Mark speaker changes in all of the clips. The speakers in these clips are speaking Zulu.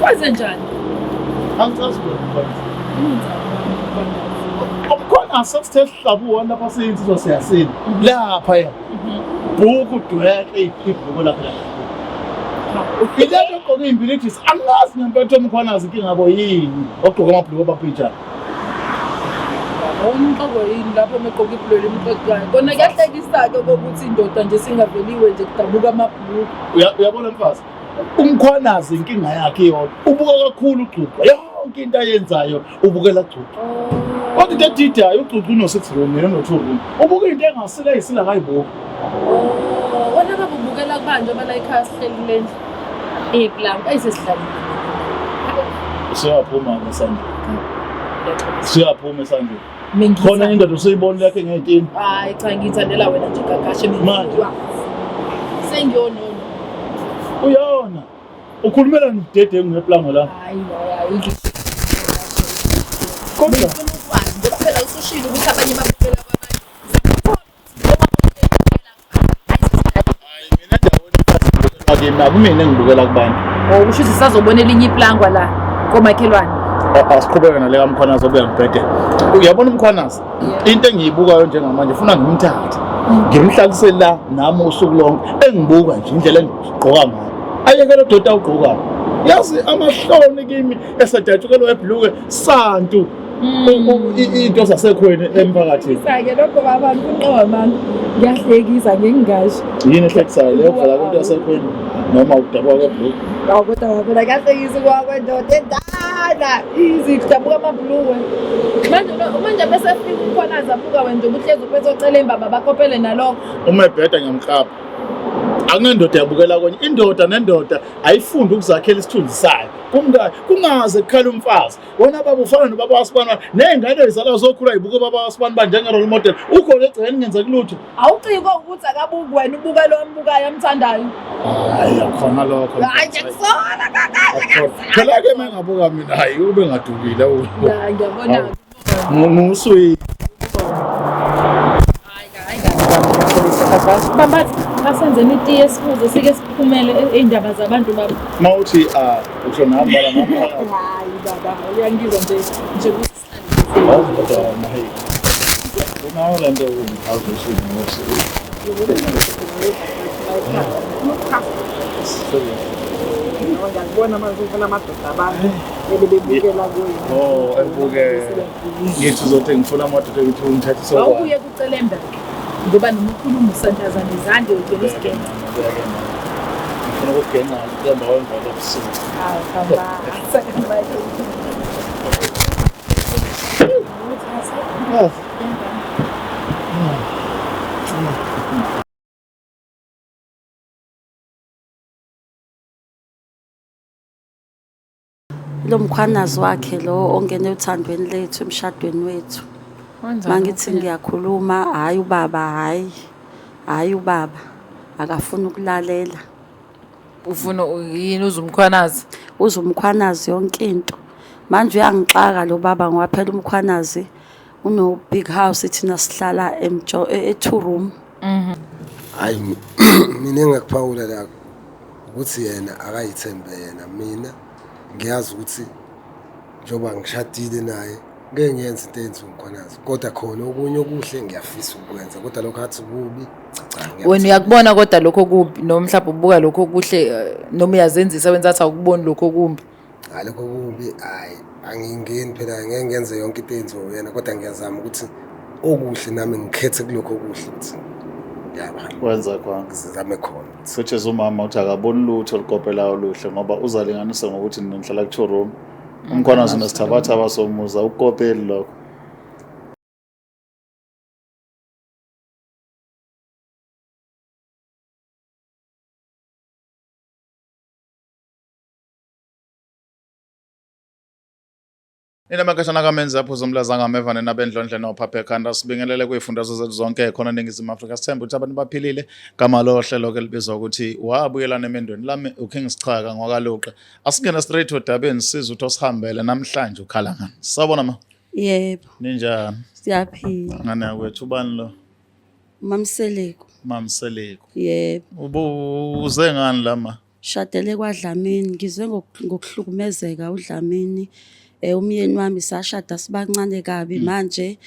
Speaker 1: Wenze njani?
Speaker 2: Angicazi wena Umkhona sesithe sihlabuwa lapha siyinsizwa siyasina. Lapha ya. Bhuku dweqe ibhuku lakhe la. Ilento ogqoke imbilithi angazi ngempela umkhwanazi inkinga yabo yini ogqoke amabhuluku ababhijana.
Speaker 1: Umxoxo yini lapho megqoka ibhululu emxoxwayo. Kona kuyahlekisa-ke kokuthi indoda nje singaveliwe nje kudabuka amabhuluku.
Speaker 2: Uyabona mfazi umkhwanazi inkinga yakhe iyodwa ubuka kakhulu uGcucu yonke into ayenzayo ubukela Gcucu.
Speaker 1: Oh.
Speaker 2: Kodwa into edidayo uGcucu uno-six room yena uno-two room ubuka into engasile eyisile akayibuki.
Speaker 1: Oh, wena baba ubukela kubanje abala ekhaya sihleli kule ndlu. Iplanka ayisesidlalile.
Speaker 2: Usuyaphuma-ke esandleni. Usuyaphuma esandleni. Khona indoda usuyibona yakhe ngey'tini.
Speaker 1: Hayi cha ngiyithandela wena nje gagashe mina.
Speaker 2: Manje.
Speaker 1: Sengiyonono.
Speaker 2: Uyona. Ukhulumela ngidedengu ngeplango la.
Speaker 1: Hayi hayi.
Speaker 2: Kodwa
Speaker 1: Ngifuna ukwazi ngoba phela usushilo ukuthi abanye babukela kwabanye.
Speaker 2: Hayi mina endaweni kimi akumina engibukela kubantu.
Speaker 1: Oh kusho ukuthi sisazobona elinye iplangwa la komakhelwane.
Speaker 2: Asiqhubeke nale kaMkhwanazi obuya ngibhede. Uyabona uMkhwanazi? Into engiyibukayo njengamanje funa ngimthathe. Ngimhlalise la nami usuku lonke engibuka nje indlela engigqoka ngayo. Ayeke lo doti awugqokayo. Yazi amahloni kimi esedatshukelwa ebhluke santu. Into zasekhweni emphakathini.
Speaker 1: Sake lokho baba ngiqoba manje. Ngiyahlekisa ngingasho.
Speaker 2: Yini ehlekisayo leyo kuvela kwento yasekhweni noma ukudabuka kwebhluke?
Speaker 1: Awu kodwa baba kuyahlekisa ukuwa kwendoda endala. Easy kudabuka amabhulukwe. Manje manje bese fika umkhwanazi abuka wena nje ubuhlezi uphethe ocela imbaba bakopele nalokho.
Speaker 2: Uma ebheda ngiyamklapa. Akunendoda yabukela kwenye. Indoda nendoda ayifundi ukuzakhela isithunzi sayo. Kumkayo kungaze kukhale umfazi. Wena baba ufana nobaba wasibani ney'ngane ezizalayo zokhula yibuka ubaba wasibani ba njenge-role model. Ukhona egcekeni ngenzeki lutho.
Speaker 1: Awuciko ukuthi akabuki wena ubuka lo ambukayo amthandayo.
Speaker 2: Hayi akhona lokho.
Speaker 1: Hayi ngiyakusola kaka.
Speaker 2: Phela ke mengabuka mina hayi ube ngadukile.
Speaker 1: Ya ngiyabona.
Speaker 2: Nguswi.
Speaker 1: Baba asenzeni itiye siphuze sike siphumele iy'ndaba zabantu baba.
Speaker 2: Uma uthi ah usho nami bala nami.
Speaker 1: Hayi baba uyangizwa nje nje ukuthi
Speaker 2: Hawu kodwa wena hey. Unayo le nto yokuziphazamisa ngosi.
Speaker 1: Ngiyakubona manje ufuna amadoda abantu ebebebukela kuye.
Speaker 2: Oh, ebuke. Ngithi uzothi ngifuna amadoda ukuthi ungithathise okwa.
Speaker 1: Awubuye kucelemba ke. Ngoba noma ukhuluma usantazana izandla ugcina usigenca.
Speaker 2: Ngifuna ukugenca ucemba wemva kobusuku.
Speaker 1: Hawu hamba.
Speaker 2: Oh.
Speaker 3: Lo mkhwanazi wakhe lo ongene othandweni lethu emshadweni wethu. Mangithi ngiyakhuluma hhayi ubaba hhayi hhayi ubaba akafuni ukulalela.
Speaker 4: Ufuna yini uze umkhwanazi?
Speaker 3: Uze umkhwanazi yonke into. Manje uyangixaka lo baba ngoba phela umkhwanazi uno big house thina sihlala emjo e-two room.
Speaker 5: Hayi mina engakuphawula la ukuthi yena akayithembe yena mina ngiyazi ukuthi njengoba ngishadile naye ngeke ngiyenze into eyenziwa umkhwanazi kodwa khona okunye okuhle ngiyafisa ukukwenza kodwa lokho athi kubi cha cha
Speaker 4: Wena uyakubona kodwa lokho kubi noma mhlawumbe ubuka lokho okuhle noma uyazenzisa wenza athi awukuboni lokho okumbi.
Speaker 5: Hayi lokho kubi hayi angingeni phela ngeke ngenze yonke into eyenziwa uyena kodwa ngiyazama ukuthi okuhle nami ngikhethe kulokho okuhle ukuthi yaba
Speaker 2: Wenza khona.
Speaker 5: ngizame khona.
Speaker 2: Switches umama uthi akaboni lutho olukopelayo oluhle ngoba uzalinganisa ngokuthi ninihlala ku-two room. Umkhwanazi unesithabathaba somuzi awukukopeli lokho. Nina makashana kamenzi aphuza umlaza ngamevane nabendlondle nophapha ekhanda sibingelele kwizifundazo zethu zonke khona eNingizimu Afrika sithemba ukuthi abantu baphilile gama lohlelo ke libizwa ukuthi wabuyelana emendweni lami uKing Sichaka ngwakaluqa asingene straight odabeni siza ukuthi osihambele namhlanje ukhala ngani sawubona ma
Speaker 3: Yebo,
Speaker 2: ninjani
Speaker 3: siyaphila.
Speaker 2: ngane yakwethu ubani lo
Speaker 3: Mamseleku.
Speaker 2: Mamseleku
Speaker 3: Yebo.
Speaker 2: ubuze ngani la ma?
Speaker 3: Shadele kwaDlamini, ngizwe ngokuhlukumezeka uDlamini. Umyeni wami sashada sibancane kabi manje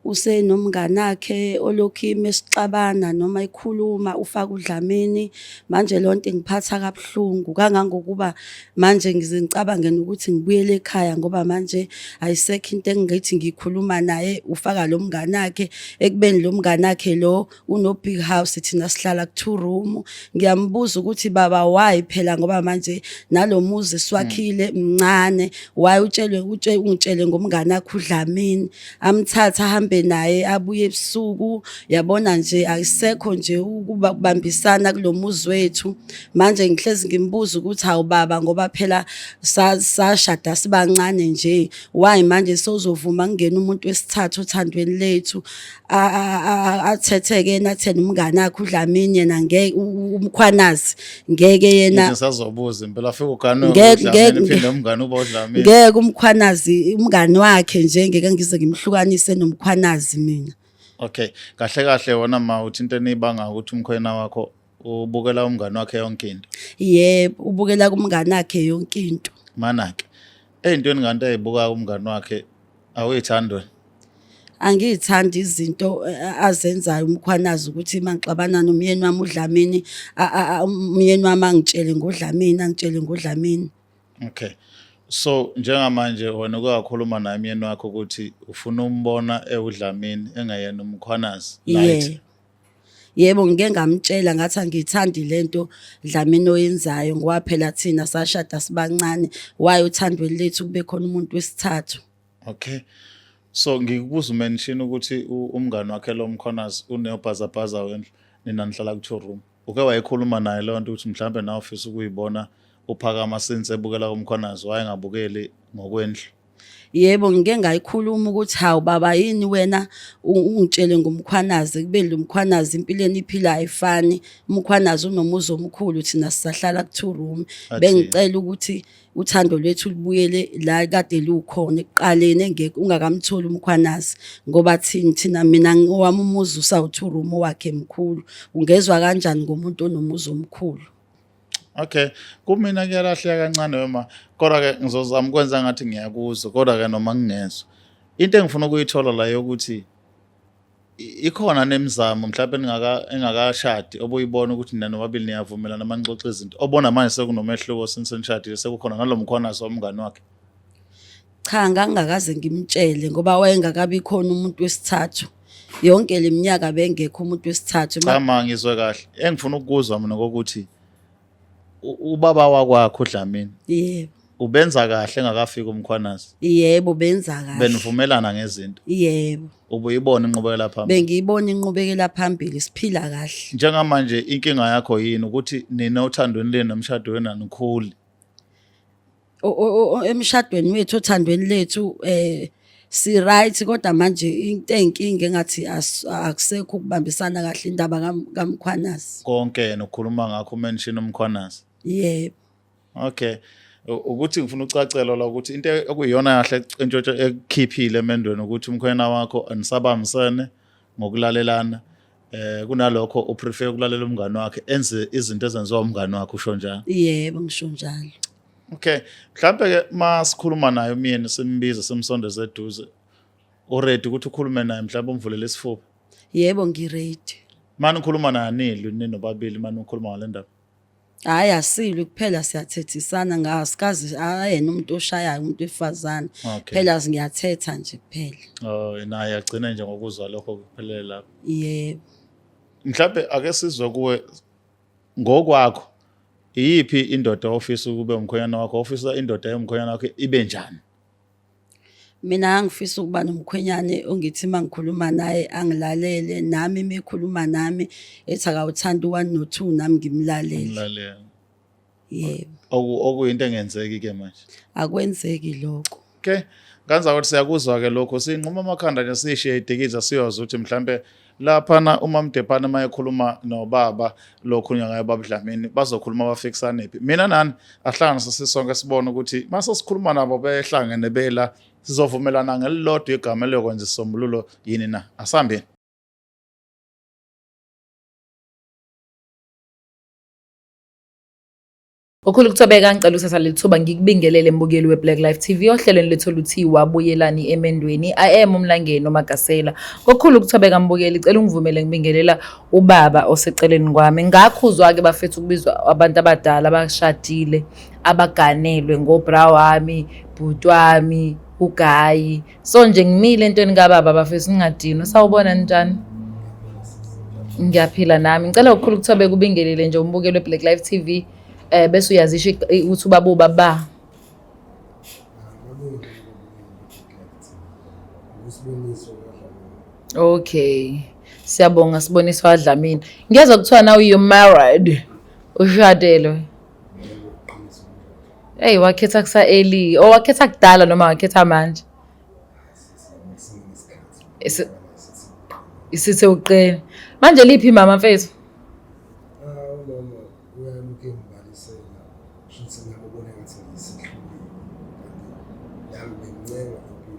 Speaker 3: usenomnganakhe olokhu mesixabana noma ekhuluma ufaka uDlamini. Manje leyo nto ingiphatha kabuhlungu kangangokuba manje ngize ngicabange nokuthi ngibuyele ekhaya ngoba manje ayisekho into engingithi ngikhuluma naye ufaka lo mnganakhe ekubeni lo mnganakhe lo uno-big house thina sihlala ku-two room. Ngiyambuza ukuthi baba why phela ngoba manje nalo muzi siwakhile mncane, why utshelwe ungitshele ngomngane akhe uDlamini, amthathe ahambe naye abuye ebusuku. Yabona nje ayisekho nje ukuba kubambisana kulo muzi wethu. Manje ngihlezi ngimbuza ukuthi hawu baba ngoba phela sashada sibancane nje, why manje sewuzovuma kungena umuntu wesithathu othandweni lethu? Athethe-ke yena athene umngane akhe uDlamini yena ngeke uMkhwanazi ngeke yena
Speaker 2: Ngithi sazobuza impela afike uganwe
Speaker 3: Ngeke-
Speaker 2: uDlamini
Speaker 3: ngeke-
Speaker 2: phinde umngane uba uDlamini.
Speaker 3: ngeke uMkhwanazi umngane wakhe nje ngeke ngize ngimhlukanise noMkhwanazi mina.
Speaker 2: Okay, kahle kahle wona ma uthi into eniyibanga ukuthi umkhwena wakho ubukela umngane wakhe yonke into.
Speaker 3: Yebo, ubukela kumngane wakhe yonke into.
Speaker 2: Mana-ke ey'ntweni kanti ayibuka umngane wakhe awuyithandi wena?
Speaker 3: Angiyithandi izinto azenzayo uMkhwanazi ukuthi uma ngixabana nomyeni wami uDlamini umyeni wami angitshele ngoDlamini angitshele ngoDlamini.
Speaker 2: Okay. So njengamanje wena uke wakhuluma naye umyeni wakho ukuthi ufuna umbona ewuDlamini engeyena uMkhwanazi right?
Speaker 3: Yebo. Yebo, ngike ngamtshela ngathi angiyithandi lento Dlamini oyenzayo ngoba phela thina sashada sibancane, why othandweni lethu kube khona umuntu wesithathu.
Speaker 2: Okay. So ngikubuza umention ukuthi umngani wakhe lo Mkhwanazi uneyobhazabhaza wendlu nina nihlala ku-two room. Uke wayikhuluma naye leyo nto ukuthi mhlawumbe nawe ufisa ukuyibona uphakama since ebukela kuMkhwanazi wayengabukeli ngokwendlu.
Speaker 3: Yebo, ngike ngayikhuluma ukuthi hawu baba yini wena ungitshele ngoMkhwanazi kube lo Mkhwanazi impilo eniphila ayifani. UMkhwanazi unomuzi omkhulu thina sisahlala ku-two room.
Speaker 2: Athi
Speaker 3: Bengicela ukuthi uthando lwethu lubuyele la kade lukhona ekuqaleni engekho ungakamtholi uMkhwanazi ngoba thina thina mina owami umuzi usawu-two room owakhe mkhulu. Ungezwa kanjani ngomuntu onomuzi omkhulu?
Speaker 2: Okay, kumina kuyalahleka kancane wema, kodwa ke ngizozama ukwenza ngathi ngiyakuzwa, kodwa ke noma ngingezwa. Into engifuna ukuyithola la yokuthi ikhona nemizamo mhlawumbe engaka engakashadi obuyibona ukuthi nina nobabili niyavumelana uma nixoxa izinto obona manje sekunomehluko since nishadile sekukhona nalo mkhwanazi womngani wakhe.
Speaker 3: Cha, ngangingakaze ngimtshele ngoba wayengakabi khona umuntu wesithathu. Yonke le minyaka bengekho umuntu wesithathu.
Speaker 2: Cha ma ngizwe kahle. Engifuna ukukuzwa mina kokuthi ubaba wakwakho uDlamini.
Speaker 3: Yebo.
Speaker 2: Ubenza kahle engakafiki uMkhwanazi.
Speaker 3: Yebo, benza kahle.
Speaker 2: Benivumelana ngezinto.
Speaker 3: Yebo.
Speaker 2: Ubuyibona inqubekela phambili.
Speaker 3: Bengiyibona inqubekela phambili siphila kahle.
Speaker 2: Njengamanje inkinga yakho yini ukuthi nina othandweni lenu nemshado wenu anikhuli.
Speaker 3: Emshadweni wethu othandweni lethu si right kodwa manje into eyinkinga engathi akusekho ukubambisana kahle indaba kaMkhwanazi.
Speaker 2: Konke yena ukhuluma ngakho umention uMkhwanazi.
Speaker 3: Yebo.
Speaker 2: Okay. Ukuthi ngifuna ucacelwa la ukuthi into okuyiyona kahle entshontsho ekukhiphile emendweni ukuthi umkhwena wakho anisabambisene ngokulalelana kunalokho uprefer ukulalela umngani wakhe enze izinto ezenziwa umngani wakhe usho njalo.
Speaker 3: Yebo, ngisho njalo.
Speaker 2: Okay. Mhlambe ke masikhuluma naye umyeni simbiza simsondeze eduze. Uready ukuthi ukhulume naye mhlawumbe umvulele isifuba.
Speaker 3: Yebo, ngiready.
Speaker 2: Mani ukhuluma naye anilwi ninobabili mani ukhuluma ngale ndaba.
Speaker 3: Hhayi asilwi kuphela siyathethisana ngasikaze ayena umuntu oshayayo umuntu wesifazane.
Speaker 2: Okay.
Speaker 3: Phela ngiyathetha nje kuphela.
Speaker 2: Oh naye agcine nje ngokuzwa lokho kuphelele lapho.
Speaker 3: Yebo.
Speaker 2: Mhlawumbe ake sizwe kuwe ngokwakho iyiphi indoda ofisa ukube umkhwenyana wakho ofisa indoda yomkhwenyana wakho ibe njani?
Speaker 3: Mina ngifisa ukuba nomkhwenyane ongithi uma ngikhuluma naye angilalele nami uma ekhuluma nami ethi akawuthandi u-one no-two nami ngimlalele.
Speaker 2: Umlalele.
Speaker 3: Yebo.
Speaker 2: Okuyinto engenzeki ke manje.
Speaker 3: Akwenzeki lokho.
Speaker 2: Okay. Kanza ukuthi siyakuzwa ke lokho sinquma amakhanda nje sishiye idikiza siyozwa ukuthi mhlambe laphana uma Mdephana uma ekhuluma nobaba lokhu ngaye baba Dlamini bazokhuluma bafikisane phi. Mina nani ahlangane sisonke sibone ukuthi mase sikhuluma nabo behlangene bela sizovumelana ngelilodwa igama eliyokwenza isisombululo yini na. Asambeni.
Speaker 4: Ngokhulu ukuthobeka ngicela ukuthatha leli thuba ngikubingelele mbukeli we-Black Life TV ohlelweni lethu oluthi wabuyelani emendweni. I am uMlangeni uMagasela. Ngokukhulu ukuthobeka mbukeli cela ungivumele ngibingelela ubaba oseceleni kwami. Ngakhuzwa-ke bafethu ukubizwa abantu abadala abashadile abaganelwe ngobra wami, bhuti wami, ugayi. So nje ngimile entweni kababa bafethu ningadinwa. Sawubona njani? Ngiyaphila nami. Ngicela ukukhulu ukuthobeka ubingelele nje umbukeli we-Black Life TV bese uyazisho ukuthi ubaba ubaba. Okay. Siyabonga Siboniso waDlamini. Ngiyezwa kuthiwa now you married. Ushadelwe. Hey wakhetha kusa early. Oh wakhetha kudala noma wakhetha manje? Isithe uqina. Manje liphi mama mfethu?
Speaker 5: Ah, umama uyalokhu engibalisela shuthi nami ubona ngathi ngisehlulile kanti nami bengincenga impilo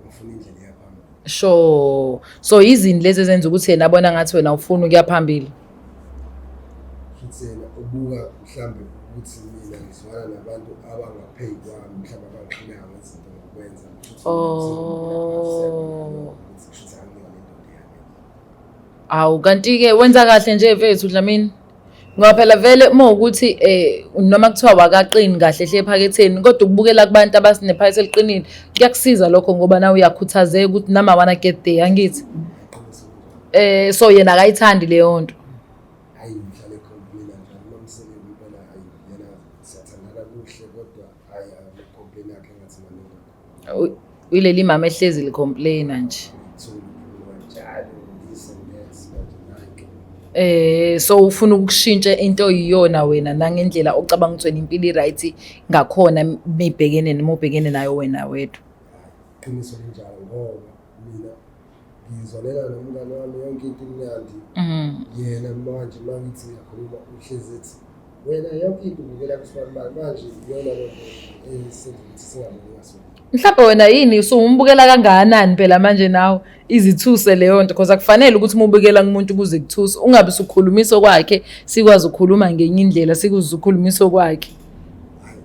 Speaker 5: ngifuna indlela eya phambili.
Speaker 4: Sure. So izini lezi ezenza ukuthi yena abona ngathi wena ufuna ukuya phambili.
Speaker 5: Futhi yena ubuka mhlambe ukuthi mina ngizwana nabantu abangaphezu kwami mhlambe abangihlulayo ngezinto ngokwenza. Shuthi
Speaker 4: Oh.
Speaker 5: shuthi angiyona indoda eyanele.
Speaker 4: Awu kanti-ke wenza kahle nje mfethu Dlamini. Ngoba phela vele uma ukuthi noma kuthiwa wakaqini kahle hle ephaketheni kodwa ukubukela kubantu abasinephakethe eliqinile kuyakusiza lokho ngoba nawe uyakhuthazeka ukuthi nami I wanna get there angithi. So yena akayithandi leyo nto.
Speaker 5: Hayi ngihlale complaina njalo uMaMseleku impela hayi yena siyathandana kuhle kodwa hayi ama-complain akhe engathi maningi kakhulu.
Speaker 4: Uyileli mama ehlezi licomplaina nje. So ufuna ukushintsha into oyiyona wena nangendlela ocabanga ukuthi wena impilo i-right ngakhona mibhekene noma ubhekene nayo wena wedwa.
Speaker 5: Qiniso linjalo ngoba mina ngizwalela nomngane wami yonke into imnandi. Yena manje uma ngithi ngiyakhuluma uhlezi ethi wena yonke into ubukela kusibanibani manje iyona loo nto esenza ukuthi singaboni ngaso.
Speaker 4: Mhlawumbe wena yini usumbukela kangakanani phela manje nawe izithuse leyo nto because akufanele ukuthi uma ubukela kumuntu kuze kuthuse ungabe usukhulumisa okwakhe sikwazi ukukhuluma ngenye indlela sikuze ukhulumisa okwakhe.
Speaker 5: Hayi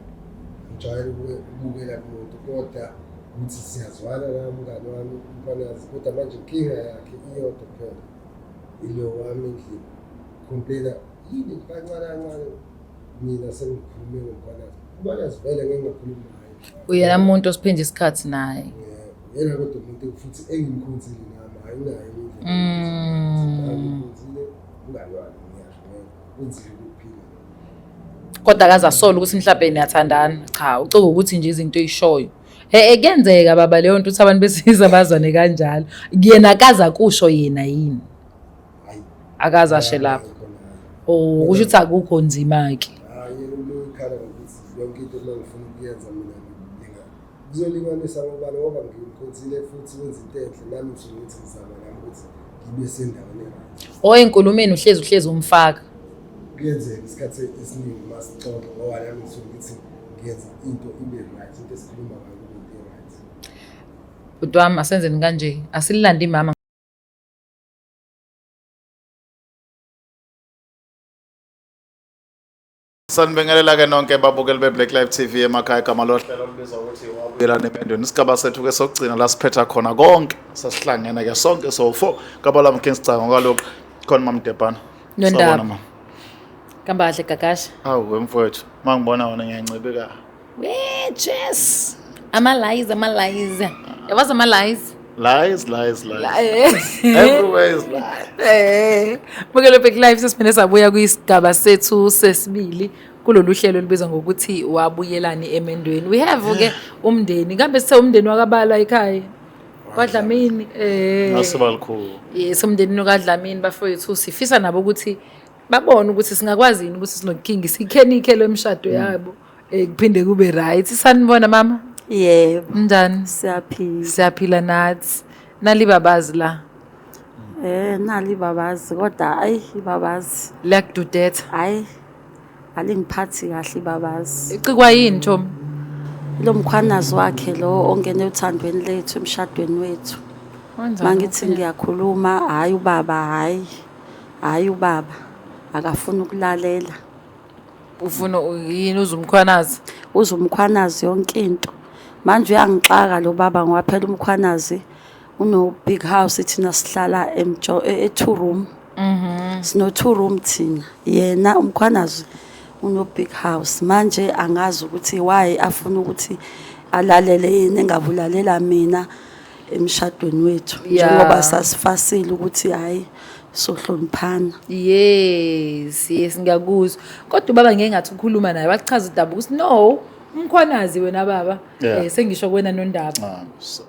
Speaker 5: ngijwayele ukubukela kumuntu kodwa ukuthi siyazwana na mngani wami umfanazi kodwa manje inkinga yakhe iyodwa kuphela ilo wami endlini complaina yini kancane kancane mina sengikhulume ngomfanazi umfanazi vele ngeke ngakhulumi naye.
Speaker 4: Uyena muntu osiphenje isikhathi naye.
Speaker 5: Yena kodwa umuntu futhi engimkhonzile nami hayi unaye indlela. Ngimkhonzile umngani wami ngiyasho ngeke kunzima ukuphila.
Speaker 4: Kodwa akaze asole ukuthi mhlawumbe niyathandana. Cha, ucika ukuthi nje izinto eyishoyo. Kuyenzeka baba leyo nto ukuthi abantu besilisa bazwane kanjalo. Yena akaze akusho yena yini? Akaze ashe lapho. Oh, kusho ukuthi akukho nzima-ke.
Speaker 5: Hayi, yena uyikhala ngokuthi yonke into uma ngifuna ukuyenza mina kuzolinganisa ngobani ngoba ngimkhonzile futhi wenza into enhle nami ngisuke ngithi ngizama nami ukuthi ngibe sendaweni e-right.
Speaker 4: Oh, enkulumeni uhlezi umfaka.
Speaker 5: Kuyenzeka isikhathi esiningi uma sixoxa ngoba nami ngisuke ngithi ngiyenza into ibe right, into esikhuluma ngayo kube into e-right.
Speaker 4: Bhuti wami asenzeni kanje, asililande imama.
Speaker 2: Sanibingelela ke nonke babukeli be-Black Life TV emakhaya. Igama lohlelo olubizwa ukuthi wabuyelana emendweni. Isigaba sethu ke sokugcina la siphetha khona konke. Sasihlangene ke sonke so-4 kabala Mkhensi Cango kalokhu khona Mamdebhana.
Speaker 4: Nondaba.
Speaker 2: Sawubona, ma.
Speaker 4: Kamba kahle Gagasha.
Speaker 2: Awu wemfowethu, mangibona wena ngiyancibika.
Speaker 4: We cheers. Ama lies, ama lies. Yabazi ama lies?
Speaker 2: Lies, lies, lies. Everywhere is lies.
Speaker 4: Bukelo Black Life sesiphinde sabuya kwisigaba sethu sesibili kulolu hlelo olubizwa ngokuthi wabuyelani emendweni. We have ke umndeni. Kambe sithe umndeni wakabala ekhaya. KwaDlamini
Speaker 2: Nasibalikhulu.
Speaker 4: Yes, umndeni kaDlamini bafowethu sifisa nabo ukuthi babone ukuthi singakwazi yini ukuthi sinoKing sikhenike lo mshado yabo. Kuphinde kube right. Sanibona mama.
Speaker 3: Yebo.
Speaker 4: Njani?
Speaker 3: Siyaphila.
Speaker 4: Siyaphila nathi. Nali babazi la.
Speaker 3: Nali babazi kodwa ayi ibabazi.
Speaker 4: Liyakududetha.
Speaker 3: Hayi. Alingiphathi kahle ibabazi.
Speaker 4: Icikwa yini Thomi?
Speaker 3: Lo mkhwanazi wakhe lo ongene othandweni lethu emshadweni wethu. Mangithi ngiyakhuluma hayi ubaba hayi. Hayi ubaba akafuni ukulalela.
Speaker 4: Ufuna yini uZumkhwanazi?
Speaker 3: UZumkhwanazi yonke into. Manje uyangixaka lo baba ngoba phela uMkhwanazi uno big house, thina sihlala emjo e two room. Sino two room thina. Yena uMkhwanazi uno big house. Manje angazi ukuthi why afuna ukuthi alalele yena engabulalela mina emshadweni wethu, njengoba sasifasile ukuthi hayi sohloniphana.
Speaker 4: Yes, ngiyakuzwa. Kodwa ubaba ngeke ngathi ukukhuluma naye wachaza udaba ukuthi no, uMkhwanazi wena baba. Sengisho kuwena Nondaba.
Speaker 2: Ah, so.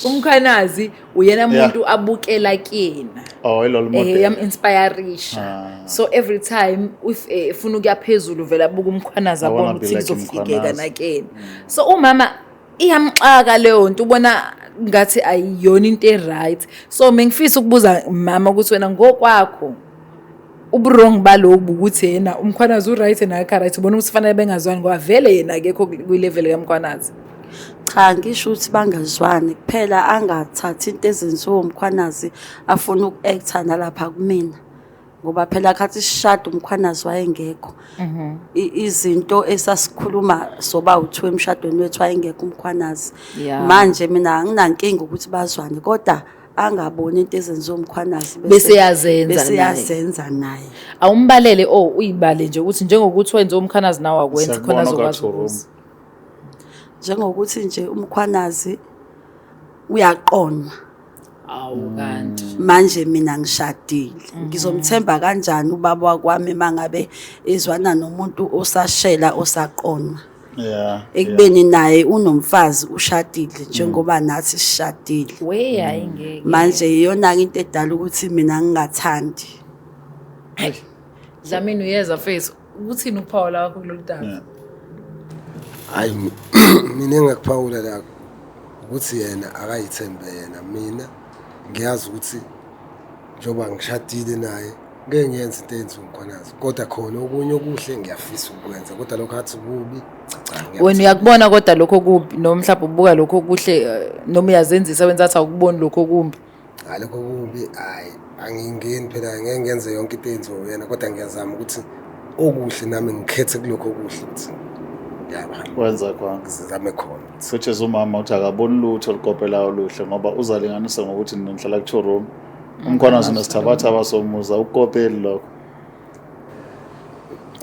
Speaker 4: UMkhwanazi uyena muntu abukela kuyena.
Speaker 2: Oh, ilolu model.
Speaker 4: Yam-inspirisha. So every time if efuna ukuya phezulu vele abuka uMkhwanazi,
Speaker 2: I wanna
Speaker 4: abone
Speaker 2: be
Speaker 4: ukuthi
Speaker 2: like
Speaker 4: kuzofikeka
Speaker 2: uMkhwanazi.
Speaker 4: nakena. So umama iyamxaka leyo nto, ubona ngathi ayiyona into e-right. So mengifisa ukubuza mama ukuthi wena ngokwakho ubu-wrong balobu ukuthi yena uMkhwanazi u-right nakho right, ubona ukuthi fanele bengazwani ngoba vele yena akekho kwi-level kaMkhwanazi?
Speaker 3: Cha, ngisho ukuthi bangazwani kuphela, angathathi into ezenziwe uMkhwanazi afuna uku-acta nalapha kumina, ngoba phela khathi sishada uMkhwanazi wayengekho. Izinto esasikhuluma soba u-two emshadweni wethu wayengekho uMkhwanazi. Manje mina anginankinga ukuthi bazwane, kodwa angaboni into ezenziwe uMkhwanazi
Speaker 4: bese yazenza
Speaker 3: bese
Speaker 4: naye.
Speaker 3: Yazenza naye.
Speaker 4: Awumbalele o uyibale nje ukuthi njengokuthi wenze uMkhwanazi nawe akwenze khona
Speaker 2: Siyakubona
Speaker 4: azokwazi
Speaker 2: ka-two room.
Speaker 4: ukuza.
Speaker 3: Njengokuthi nje uMkhwanazi uyaqonwa.
Speaker 4: Awu kanti.
Speaker 3: Manje mina ngishadile, ngizomthemba kanjani ubaba wakwami mangabe ezwana nomuntu osashela, osaqonwa, ekubeni naye unomfazi, ushadile njengoba nathi sishadile?
Speaker 4: We, hayi ngeke.
Speaker 3: Manje iyona into edala ukuthi mina ngingathandi.
Speaker 4: Dlamini, uyeza face ukuthini ukuphawula wakho kulolu daba?
Speaker 5: Hayi, mina engakuphawula la ukuthi yena akayithembe yena. Mina ngiyazi ukuthi njengoba ngishadile naye ngeke ngiyenze into eyenziwa uMkhwanazi, kodwa khona okunye okuhle ngiyafisa ukukwenza, kodwa lokho athi kubi, cha cha,
Speaker 4: Wena
Speaker 5: ngiyakuthanda.
Speaker 4: Uyakubona kodwa lokho kubi, noma mhlawumbe ubuka lokho okuhle, noma uyazenzisa wenza athi awukuboni lokho kumbi?
Speaker 5: Hhayi, lokho kubi hhayi, angingeni phela, ngeke ngenze yonke into eyenziwa uyena, kodwa ngiyazama ukuthi okuhle nami ngikhethe kulokho okuhle ukuthi yaba
Speaker 2: Wenza khona.
Speaker 5: ngizame khona.
Speaker 2: Switches umama uthi akaboni lutho olukopelayo oluhle ngoba uzalinganisa ngokuthi nihlala ku-two room. UMkhwanazi unesithabathaba somuza, ukukopeli lokho.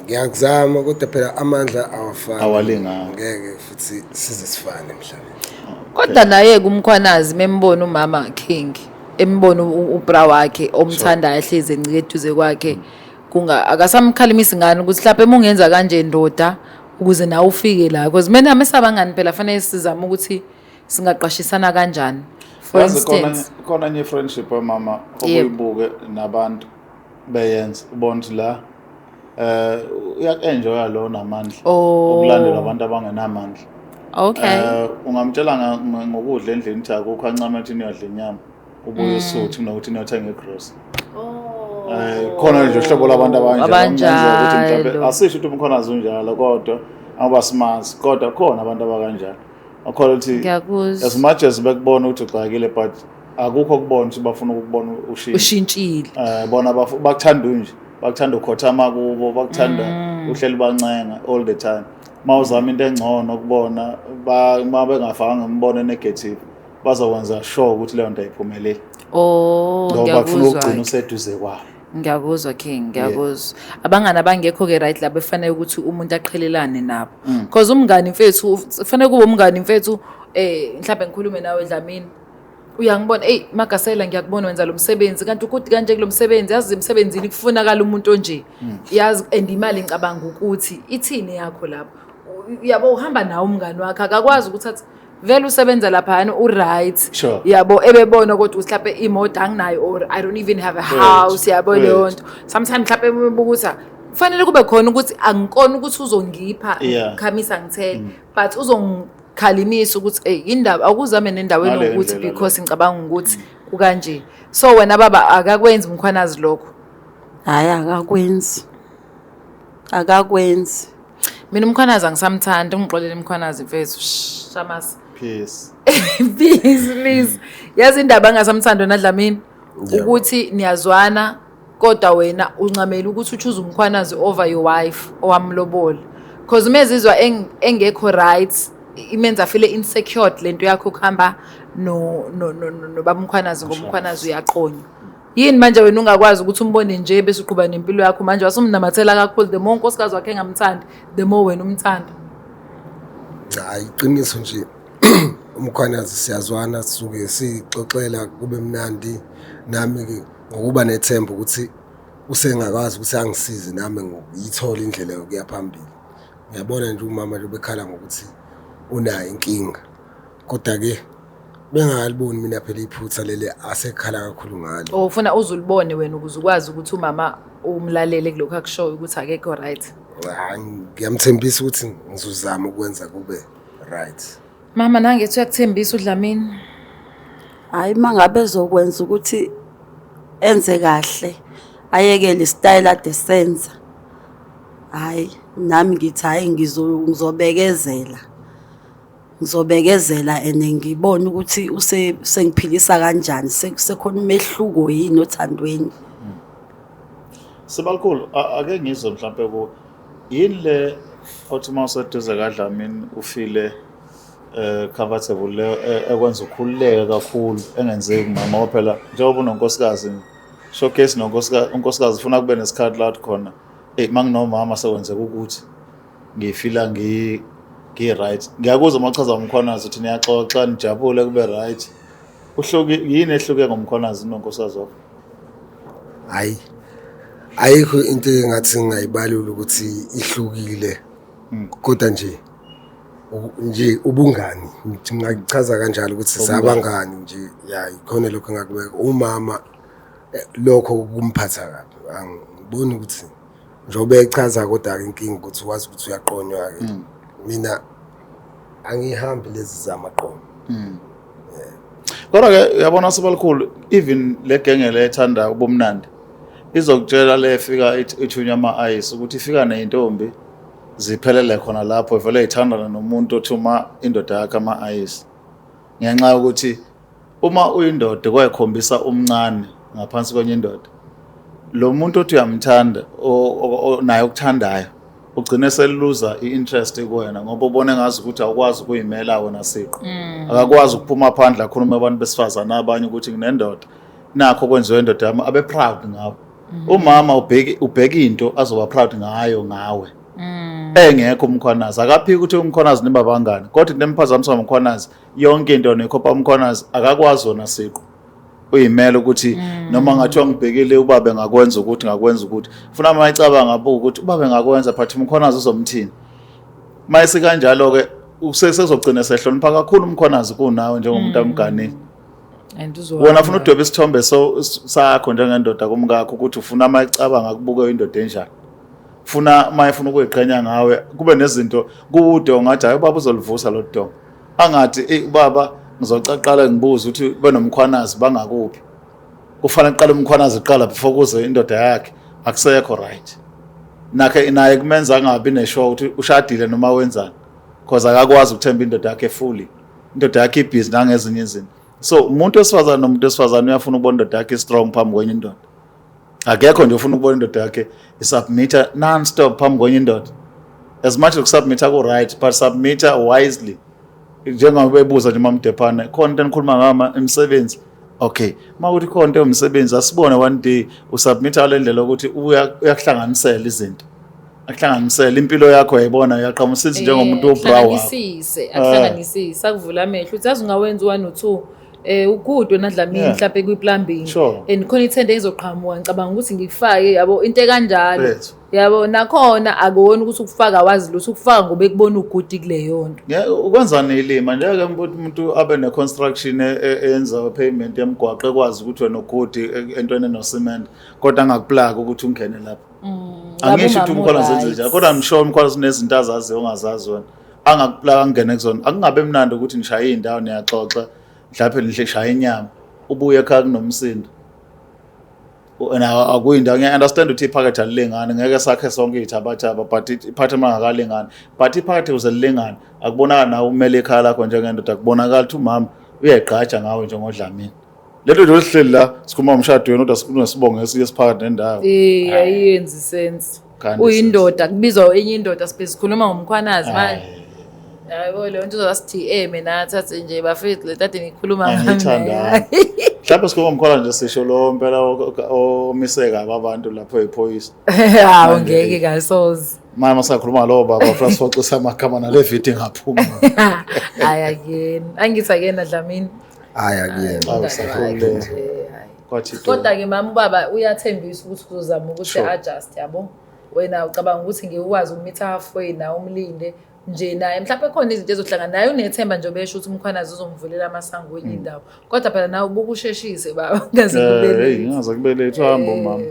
Speaker 5: Ngiyakuzama, kodwa phela amandla awafani.
Speaker 2: Awalingani.
Speaker 5: Ngeke futhi size sifane emhlabeni.
Speaker 4: Kodwa naye kuMkhwanazi membona umama King, embona ubra wakhe omthandayo ehlezi encike eduze kwakhe, kunga akasamkhalimisi ngani ukuthi mhlawumbe uma ungenza kanje ndoda ukuze nawe ufike la? Because mina mesabangani phela fanele sizame ukuthi singaqashisana kanjani, for
Speaker 2: Yazi khona
Speaker 4: instance.
Speaker 2: Khona enye friendship mama okuyibuke nabantu beyenza, ubona ukuthi la uyak-enjoya lo namandla ukulandela abantu abangenamandla. Ungamtshela ngokudla endlini ukuthi akukho, ancame ukuthi niyodla inyama ubuye usuthi kunokuthi niyothenga igrosa. Khona nje uhlobo lwabantu abanjalo okungenzeka ukuthi mhlawumbe
Speaker 4: Abanjalo.
Speaker 2: Asisho ukuthi uMkhwanazi unjalo, kodwa abasimazi, kodwa khona abantu abakanjalo akhona ukuthi
Speaker 4: Ngiyakuzwa.
Speaker 2: as much as bekubona ukuthi uxakile, but akukho kubona ukuthi bafuna ukukubona ushintsha.
Speaker 4: Ushintshile.
Speaker 2: Bona bakuthanda unje, bakuthanda ukhothama kubo, bakuthanda uhleli bancenga all the time. Mawuzama into engcono kubona, uma bengafakanga imibono negative, bazokwenza sure ukuthi leyo nto ayiphumeleli ngoba bafuna
Speaker 4: Ngiyakuzwa.
Speaker 2: ukugcina useduze kwabo.
Speaker 4: Ngiyakuzwa King, ngiyakuzwa. Abangani abangekho-ke right labo efanele ukuthi umuntu aqhelelane nabo, because umngani mfethu kufanele kube umngani mfethu. Mhlawumbe ngikhulume nawe Dlamini, uyangibona, eyi Magasela, ngiyakubona wenza lo msebenzi kanti ukuthi kanje kulo msebenzi, yazi emsebenzini kufunakala umuntu onje, yazi, and imali ngicabanga ukuthi ithini yakho lapho. Uyabo, uhamba nawe umngani wakho akakwazi ukuthi athi vele usebenza laphayana u-right. Yabo, ebebona kodwa ukuthi mhlawumbe imoto anginayo or I don't even have a house, yabo, leyo nto. Sometimes mhlawumbe ukuthi kufanele kube khona ukuthi angikona ukuthi uzongipha khamisa ngithele, but uzongikhalimisa ukuthi ey indaba awukuzame nendaweni
Speaker 2: Ngaleyo
Speaker 4: ukuthi
Speaker 2: ndlela
Speaker 4: because ngicabanga ukuthi kukanje. So wena baba akakwenzi uMkhwanazi lokho?
Speaker 3: Hhayi, akakwenzi, akakwenzi.
Speaker 4: Mina uMkhwanazi angisamthandi, ungixolele uMkhwanazi mfethu. Shamas.
Speaker 2: Peace.
Speaker 4: Please, please, yazi indaba angasamthandi wena Dlamini
Speaker 5: Yebo.
Speaker 4: ukuthi niyazwana. Kodwa wena uncamela ukuthi uchoose uMkhwanazi over your wife owamlobola. Cause uma ezizwa engekho right, imenza feel insecure lento yakho ukuhamba no no no nobaba uMkhwanazi, ngoba uMkhwanazi uyaqonywa. Yini manje wena ungakwazi ukuthi umbone nje bese uqhuba nempilo yakho? Manje wasumnamathela kakhulu, the more unkosikazi wakhe engamthandi, the more wena umthanda.
Speaker 5: Hayi, iqiniso nje, uMkhwanazi siyazwana, sisuke sixoxela kube mnandi. Nami-ke ngokuba nethemba ukuthi usengakwazi ukuthi angisize nami ngiyithole indlela yokuya phambili. Ngiyabona nje umama nje ubekhala ngokuthi unayo inkinga, kodwa-ke bengakaliboni mina phela iphutha leli asekhala kakhulu ngalo.
Speaker 4: Oh, ufuna uze ulibone wena ukuze ukwazi ukuthi umama umlalele kulokhu akushoyo ukuthi akekho right.
Speaker 5: Hayi, ngiyamthembisa ukuthi ngizozama ukwenza kube right.
Speaker 4: Mama, nangethi uyakuthembisa uDlamini.
Speaker 3: Hhayi, uma ngabe ezokwenza ukuthi enze kahle, ayekele isitayela ade senza, hhayi nami ngithi hhayi ngizobekezela. Ngizobekezela and ngibone ukuthi usengiphilisa kanjani, sekhona umehluko yini othandweni.
Speaker 2: Sibalukhulu, ake ngizwe mhlampe ku yini le othi uma useduze kaDlamini ufile comfortable le ekwenza ukhululeke kakhulu engenzeki kumama, ngoba phela njengoba unonkosikazi showcase nonkosikazi, unkosikazi ufuna kube nesikhathi la khona, eyi manginomama sekwenzeka ukuthi ngifila ngi-right. Ngiyakuzwa uma uchaza uMkhwanazi ukuthi niyaxoxa nijabule kube right. Uhluke yini ehluke ngoMkhwanazi nonkosikazi wakho?
Speaker 5: Hhayi, ayikho into engathi ngingayibalula ukuthi ihlukile, kodwa nje nje ubungani, ngingachaza kanjalo ukuthi sabangani nje. Ya, ikhona lokho engakubeka umama, lokho kumphatha kabi. Angiboni ukuthi njengoba echaza, kodwa-ke inkinga ukuthi wazi ukuthi uyaqonywa-ke. Mina angihambi lezi zamaqomo.
Speaker 2: Kodwa-ke uyabona Sibalukhulu, even le genge le ethanda ubumnandi izokutshela le efika ithunywa ama-ice ukuthi ifika ney'ntombi ziphelele khona lapho, vele ithandana nomuntu othuma indoda yakhe ama-ice, ngenxa yokuthi uma uyindoda kwayikhombisa umncane ngaphansi kwenye indoda, lo muntu othi uyamthanda naye okuthandayo ugcine seluza i-interest kuwena, ngoba ubone ngazi ukuthi awukwazi ukuyimela wena siqu. Akakwazi ukuphuma phandle akhulume abantu besifazane abanye ukuthi nginendoda, nakho kwenziwe indoda yami, abe proud ngawe. Umama ubheka into azoba proud ngayo ngawe engekho. UMkhwanazi akaphiki ukuthi uMkhwanazi niba bangani, kodwa into emphazamisa uMkhwanazi yonke into nekhopha, uMkhwanazi akakwazi wona siqu uyimela ukuthi noma ngathiwa ngibhekile ubaba engakwenza ukuthi ngakwenza ukuthi funa uma ecabanga abuka ukuthi ubaba engakwenza, but uMkhwanazi uzomthini. Mayese kanjalo-ke usesezogcina sehlonipha kakhulu uMkhwanazi kunawe njengomuntu amganile.
Speaker 4: And
Speaker 2: wena ufuna udwebe isithombe sakho njengendoda kumkakho, ukuthi ufuna uma ecabanga kubuke indoda enjani, funa uma efuna ukuyiqhenya ngawe kube nezinto kude ungathi hayi, ubaba uzolivusa lo donga, angathi eyi ubaba ngizocaqala ngibuze ukuthi benoMkhwanazi bangakuphi, kufanele kuqale uMkhwanazi kuqala before kuze indoda yakhe. Akusekho right nakhe naye kumenza angabi nesure ukuthi ushadile noma wenzani, because akakwazi ukuthemba indoda yakhe fully. Indoda yakhe ibhizi nangezinye izinto. So umuntu wesifazane nomuntu wesifazane uyafuna ukubona indoda yakhe strong phambi kwenye indoda. Akekho nje ufuna ukubona indoda yakhe isubmita non-stop phambi kwenye indoda. As much as ukusubmita ku-right, but submita wisely, njengoba bebuza nje mamdephane khona into enikhuluma ngayo imisebenzi. Okay, uma kuthi khona into yomsebenzi, asibone one day usubmita ngale ndlela ukuthi uyakuhlanganisela izinto, akuhlanganisele impilo yakho, uyayibona uyaqhamuka sithi njengomuntu wobra wakho.
Speaker 4: Akuhlanganisise, akuhlanganisise, akuvula amehlo uthi yazi ungawenza u-one no-two, ugood wena Dlamini, mhlawumbe kwi-plumbing, and khona ithende ezoqhamuka, ngicabanga ukuthi ngikufake, yabo, into ekanjalo. Yabo, nakhona akuwona ukuthi ukufaka wazi lutho, ukufaka ngoba ekubona ugood kuleyo nto.
Speaker 2: Ukwenza nelima njeke umuntu abe ne-construction eyenza payment yemigwaqo, ekwazi ukuthi wena ugood entweni enocement, kodwa angakuplaki ukuthi ungene lapho. Angisho ukuthi umkhona zenze njalo, kodwa I'm sure umkhona unezinto azaziyo ongazazi wena, angakuplaka angene kuzona. Akungabe mnandi ukuthi nishaye iy'ndawo, niyaxoxa, mhlawumbe nihle shaya inyama, ubuye ekhaya kunomsindo. Akuyindawo. Ngiya-understand ukuthi iphakethe alilingani, ngeke sakhe sonke iy'thabathaba, but iphakethe uma ngakalingani, but iphakethe ukuze lilingane akubonakali nawe umele ikhaya lakho njengendoda, akubonakali ukuthi umama uyayigqaja ngawe njengoDlamini. Lento nje sihleli la sikhuluma ngomshado wenu kodwa sikhuluma sibonge esiye siphakathi nendawo.
Speaker 4: Eh, ayiyenzi sense.
Speaker 2: Kanti
Speaker 4: Uyindoda, kubizwa enye indoda sibe sikhuluma ngomkhwanazi manje. Yabo leyo nto uzosithi mina thathe nje bafethu le tade nikhuluma ngami.
Speaker 2: Angiyithandanga. Mhlawumbe sikhuluma ngomkhwanazi nje sisho lo mpela omise kabi abantu lapho ephoyisa.
Speaker 4: Hawu ngeke kasoze.
Speaker 2: Mama masakhuluma ngalowo baba futhi sixoxisa amagama nale video ingaphumi.
Speaker 4: Hayi akuyena. Angithi akuyena Dlamini.
Speaker 5: Hhayi akuyena.
Speaker 2: Awu sakhululeka. Kwathi do.
Speaker 4: Kodwa-ke mama ubaba uyathembisa ukuthi uzozama ukuthi
Speaker 2: Sure.
Speaker 4: adjust yabo. Wena ucabanga ukuthi ngeke ukwazi ukumitha halfway nawe umlinde nje naye mhlawumbe khona izinto ezohlangana naye unethemba nje obesho ukuthi umkhwanazi uzomvulela amasango kwenye indawo. Kodwa phela nawe ubuke usheshise baba ungaze kube
Speaker 2: Eh, hey,
Speaker 4: late.
Speaker 2: ngaze kube late hamba umama.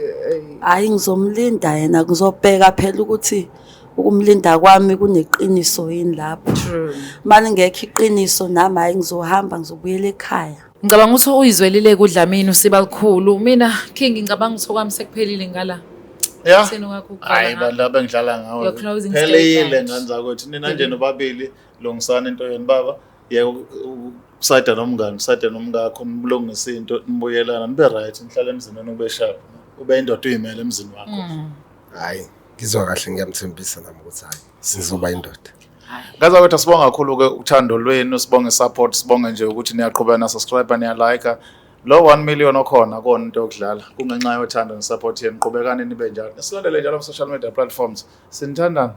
Speaker 3: Hhayi ngizomlinda yena ngizobheka phela ukuthi ukumlinda kwami kuneqiniso yini lapho.
Speaker 4: True.
Speaker 3: Uma lingekho iqiniso nami hhayi ngizohamba ngizobuyela ekhaya.
Speaker 4: Ngicabanga ukuthi uyizwelile kuDlamini usiba likhulu. Mina King ngicabanga ukuthi okwami sekuphelile ngala.
Speaker 2: Yeah.
Speaker 4: Uthini okwakho ukuqala
Speaker 2: Hayi
Speaker 4: ngakho?
Speaker 2: bandla bengidlala ngawe.
Speaker 4: Your closing
Speaker 2: Phelile
Speaker 4: statement.
Speaker 2: ngane zakwethu nina nje nobabili lungisani into yenu baba. Yeke ukusayida nomngane, usayide nomkakho, nilungise into, nibuyelana, nibe right, nihlale emzini wenu ube sharp. Ube indoda uyimele emzini wakho.
Speaker 5: Hhayi ngizwa kahle ngiyamthembisa nami ukuthi hhayi sizoba indoda.
Speaker 2: Ngaza kwethu sibonga kakhulu ke uthando lwenu, sibonge support, sibonge nje ukuthi niyaqhubeka na subscribe niya like. Lo 1 million okhona kona into yokudlala kungenxa yothando ne support yenu. Qhubekani nibe njalo. Silandele njalo ku social media platforms. Sinithandana.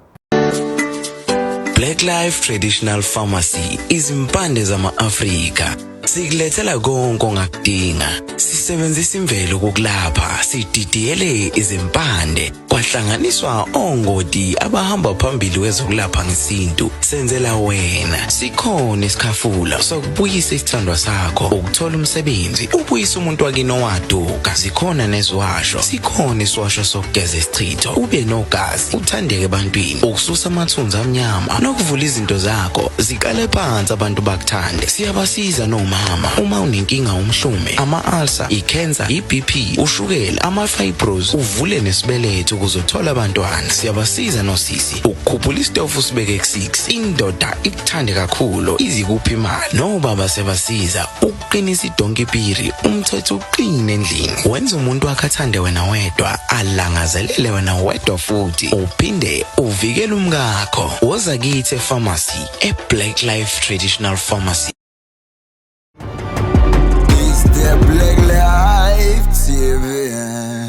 Speaker 6: Black Life Traditional Pharmacy izimpande zama-Afrika sikulethela konke ongakudinga. Sisebenzisa imvelo ukukulapha, sididiyele izimpande kwahlanganiswa ongoti abahamba phambili kwezokulapha ngesintu. Senzela wena sikhona isikhafula sokubuyisa isithandwa sakho, ukuthola umsebenzi, ubuyisa umuntu wakini owaduka. Zikhona neziwasho, sikhona isiwasho sokugeza isichitho, ube nogazi, uthandeke ebantwini, ukususa amathunzi amnyama nokuvula izinto zakho ziqale phansi abantu bakuthande. Siyabasiza nomama uma unenkinga umhlume, ama-ulcer, i-cancer, i-BP, ushukela, ama-fibros, uvule nesibeletho ukuze uthole abantwana. Siyabasiza nosisi ukukhuphula isitofu usibeke ku-6, indoda ikuthande kakhulu izikuphi imali. Nobaba siyabasiza ukuqinisa idonki piri, umthetho uqine endlini, wenza umuntu wakhe athande wena wedwa, alangazelele wena wedwa futhi uphinde uvikele umkakho. Woza kithi epharmacy e-Black Life Traditional Pharmacy.
Speaker 7: It's the Black Life TV.